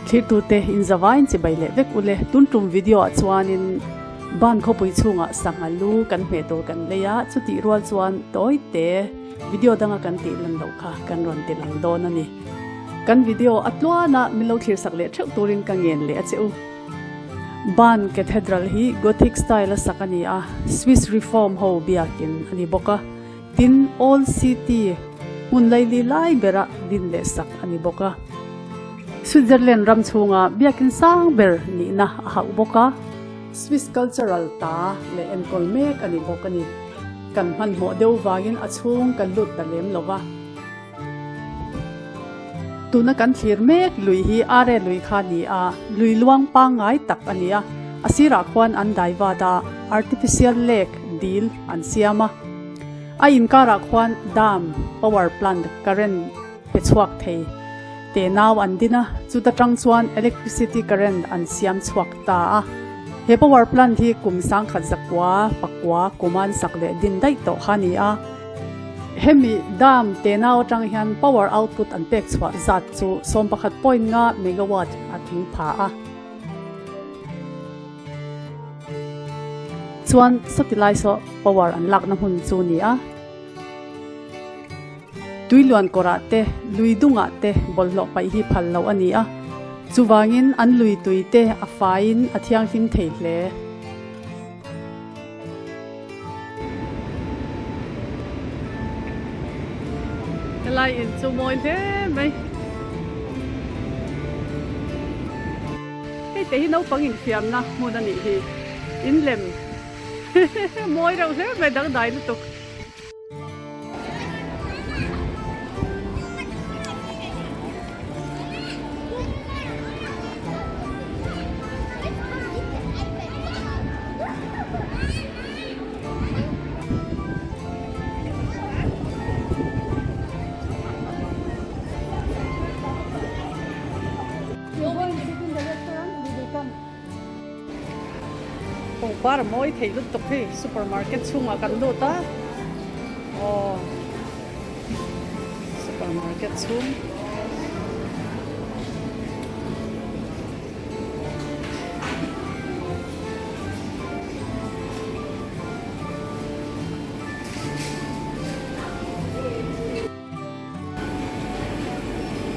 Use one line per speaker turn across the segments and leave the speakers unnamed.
Thlirtute in zavaiin chibai leh vek ule. Tun tum video ah chuanin ban khawpui chhungah sangha lu kan hmeh tur kan lei a, chutih rual chuan tawi te video danga kan tih lan loh kha kan rawn ti lang dawn a ni. Kan video a tluana min lo thlirsak leh theuh turin ka ngen leh a che u. Ban Cathedral hi Gothic style a sak a ni a, Swiss Reform ho biakin a ni bawk a. Tin, Old City hmun laili lai bera din leh sak a ni bawk a. Switzerland ram chhunga biakin sang ber nihna a hauh bawk a. Swiss cultural ta leh enkawl mek a ni bawk a ni. Kan hmanhmawh deuh vangin a chhung kan lut ta lem lo va. Tuna kan thlir mek lui hi Are lui kha a ni a, lui luang pangngai tak a ni a. A sirah khuan an daivat a, artificial lake, dil, an siam a. A inkarah khuan dam, power plant, current pe chhuak thei te nau an din a, chuta tang chuan electricity current an siam chhuak ta a. He power plant hi kum sangkhat zakua pakua kum an sak leh din daih tawh kha a ni a. Hemi dam te nau atang hian power output an pek chhuah zat chu sawmpakhat point nga megawatt a tling pha a. Chuan sawti lai saw power an lakna hmun chu ni a. Tui luan kawrah te, lui dungah te bawlhhlawh paih hi phal loh a ni a. Chuvangin an lui tui te a faiin a thianghlim thei hle. Helai in chu mawi hle mai. Hei te hi naupang infiamna hmun a nih hi. In lem mawi reuh hle mai dangdai lutuk. Pangpar a mawi thei lutuk hei supermarket chhungah kan lut a aw supermarket chhung.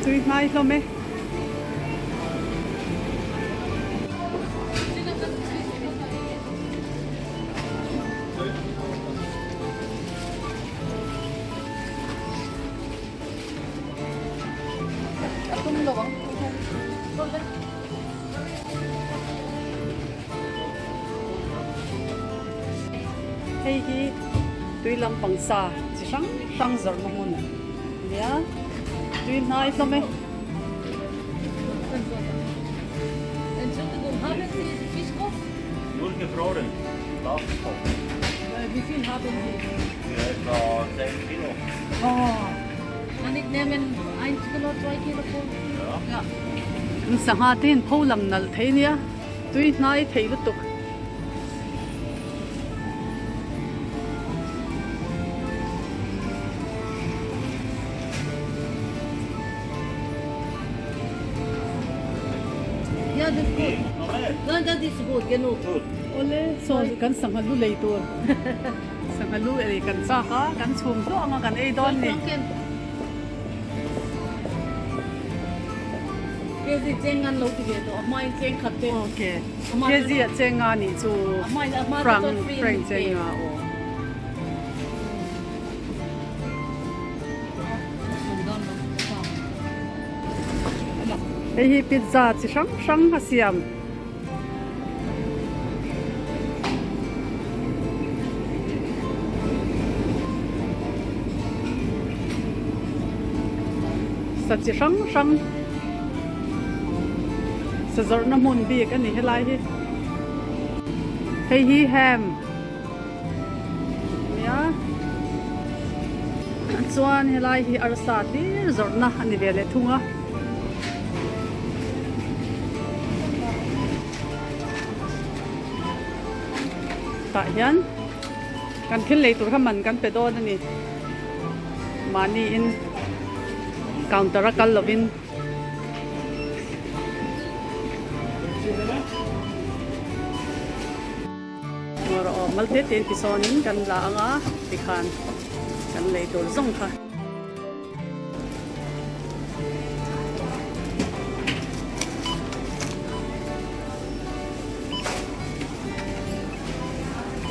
Tui hnai hlawm e. A tum lo ang. Hei hi tui lampang sa chi hrang hrang zawrhna hmun a nia tui hnai hlawm e. Sangha te in pho lang nalh thei nia tui hnai thei lutuk. Awle saw kan sangha lu lei tur sangha lu ei kan chak a kan chhum hluah ang a kan ei dawn ni. Okay. Kg a cheng nga nih chu frank frank cheng nga aw. Hei hi pizza chi hrang hrang a siam. Sa chi hrang hrang. Sa zawrhna hmun bik a ni helai hi. Hei hi ham nia chuan helai hi arsa hlir zawrhna a ni ve leh thung a. Tah hian kan thil lei tur kha man kan pe dawn a ni. Mahniin counter a kal lovin. Ngaw aw mal te tein tisawnin kan la anga tikhan kan lei tur zawng kha.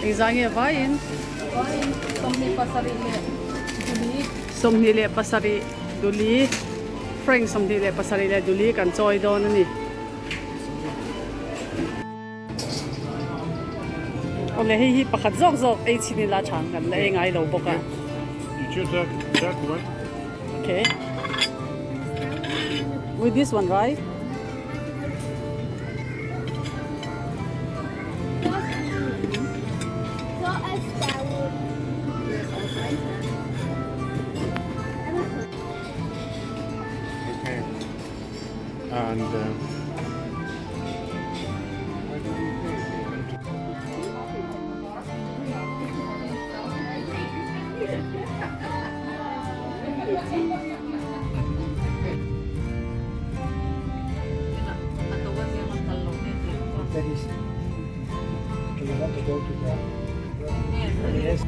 Engzah nge vaiin?
Vaiin 27 leh duli.
27 duli frank 27 leh duli kan chawi dawn a ni. Awle hei hi pakhat zawk zawk ei chhin ila tha kan la ei ngai lo bawk a.
You choose that, that one.
Okay. With this one, right?
Okay. And um, where do we pay here?
That is, do you want to go to the? Yes.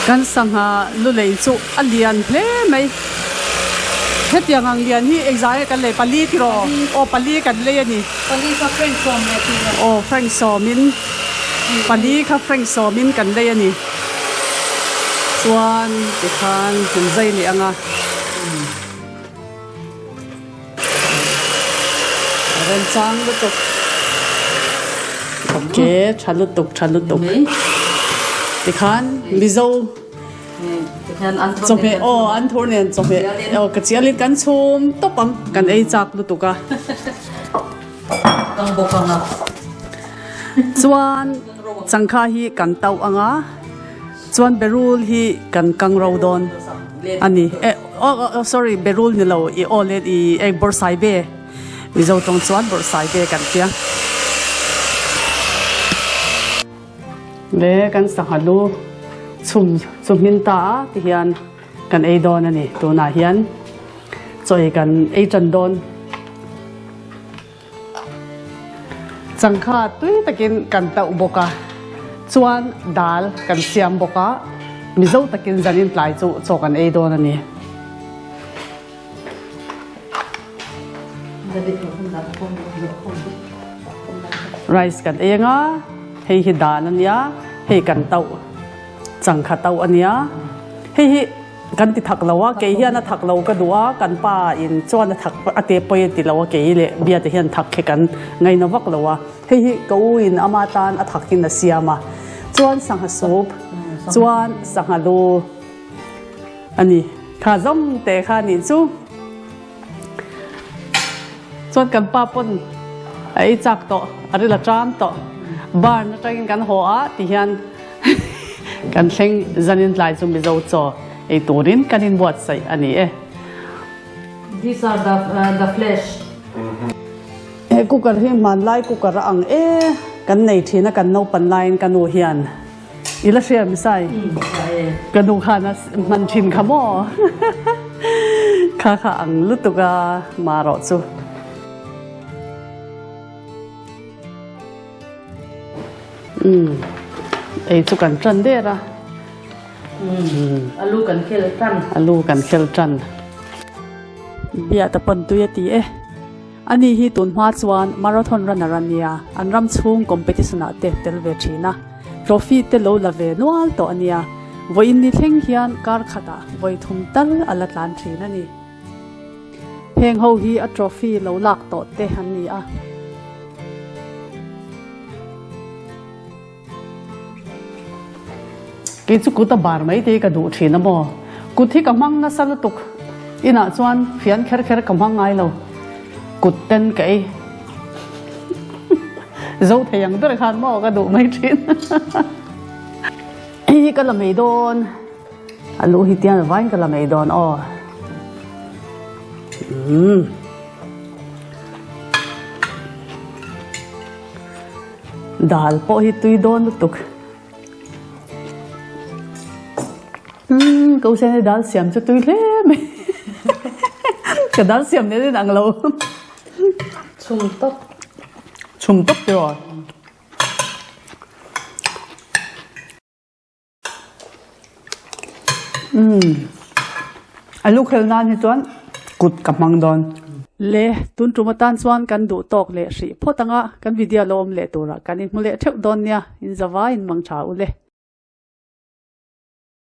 Kan sangha lu lei chu a lian hle mai. Hetiang ang lian hi engzah nge kan lei pali tiraw? Aw pali kan lei a ni.
Pali kha frank sawm leh tih a.
Aw frank sawmin pali kha frank sawmin kan lei a ni. Chuan tikhan kan zai leh ang a. A rawn chang lutuk. Ok tha lutuk tha lutuk. Tikhan Mizo chawhmeh aw an thur nen chawhmeh aw ka chialin kan chhum tawp ang kan ei chak lutuk a. Chuan changkha hi kan tauh ang a. Chuan berul hi kan kang ro dawn a ni. Eh, oh, oh, oh, sorry, berul ni lo, i aw let i ek bawrhsai ve. Mizo tawng chuan bawrhsai ve kan tia. Le kan sangha lu chhum chu hmin ta a ti hian kan ei dawn a ni. Tunah hian chawi kan ei tan dawn. Changkha tui takin kan tauh bawk a, chuan dal kan siam bawk a, Mizo takin zanin tlai chu chaw kan ei dawn a ni. Rice kan ei anga, hei hi dal a nia, hei kan tauh, changkha tauh a nia, hei hi. Kan ti thak lo a, kei hian a thak lo ka duh a, kan pa in chuan a thak a te pawi a ti lo a, kei leh bia te hian thak hi kan ngaina vak lo a, hei hi ka u in ama tan a thak in a siam a, chuan sangha soup chuan sangha lu a ni, kha zawng te kha nih chu. Chuan kan pa pawn a ei chak tawh, a ril a ṭam tawh, barn aṭangin kan haw a ti hian kan thleng zanin tlai chu Mizo chaw ei turin kan inbuatsaih a ni e.
These are the the flesh.
He cooker hi hmanlai cooker a ang e, kan nei thin a kan naupan laiin ka nu hian. I la hria Misai? Ka nu khan a hman thin kha maw? Kha kha ang lutuk a marawh chu. Umm ei chu kan tan der a.
Alu kan khel tan.
Alu kan khel tan. Biata pawn tui a ti e. Ani hi tun hma chuan marathon runner a nia, an ram chhung competition ah te tel ve thin a, trophy te lo la ve nual tawh a nia. Vawiin ni thleng hian kar khatah vawi thum tal a la tlan thin a ni. Heng ho hi a trophy lo lak tawh te an ni a. Kei chu kut a bar mai te hi ka duh thin a maw? Kut hi ka hmang nasa lutuk. Inah chuan fian kher kher ka hmang ngai lo. Kut ten ka ei zo thei ang ber khan maw ka duh mai thin. Hei hi ka la mai dawn. A lu hi tiang vain ka la mai dawn aw. Umm. Dal pawh hi tui dawn lutuk. Umm ko sen hi dal siam chu tui hle mai. Ka dal siam nen in ang lo.
Chhum tawp.
Chhum tawp tiraw. Umm a lu khel nan hi chuan kut ka hmang dawn. Le tun tum atan chuan kan duh tawk leh hrih phawt anga kan video lo awm leh turah kan inhmu leh theuh dawn nia, in zavai in mang tha u le.